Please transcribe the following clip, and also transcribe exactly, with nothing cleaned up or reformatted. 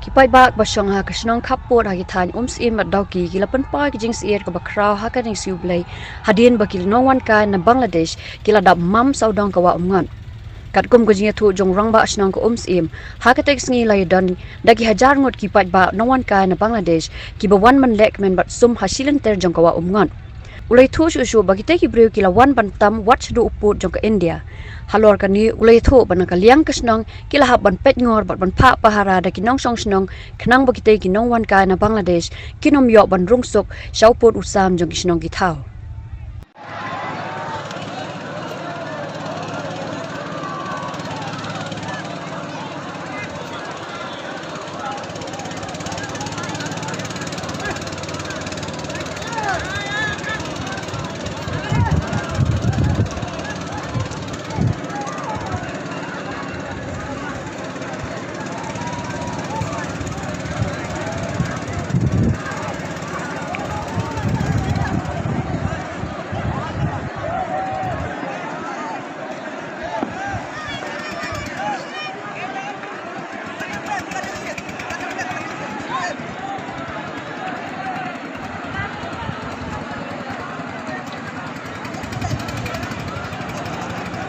Paidbah ba shong ha ka shnong khappud ha ki thaiñ Umsyiem bad Dawki ki la pynpaw ïa ka jingsyier kaba khraw ha kane ka sngi U Blei hadien ba ki nongwan kai na Bangladesh ki la dap mam sawdong ka Wah Umngot. Katkum ka jingïathuh jong u Rangbah Shnong ka Umsyiem, ha katei ka sngi la ïadon da ki hajar ngut ki paidbah nongwan kai na Bangladesh kiba wan ban lehkmen bad sum ha shilynter jong ka Wah Umngot. U la ïathuh shuh shuh ba kitei ki briew ki la wan ban tam wat shaduh u pud jong ka India. Halor kane u la ïathuh ba na ka liang ka shnong ki la hap ban peitngor bad ban phah pahara da ki nongshong shnong khnang ba kitei ki nongwan kai na Bangladesh kin ym ïoh ban rung suk sha u pud u sam jong ki shnong ki thaw.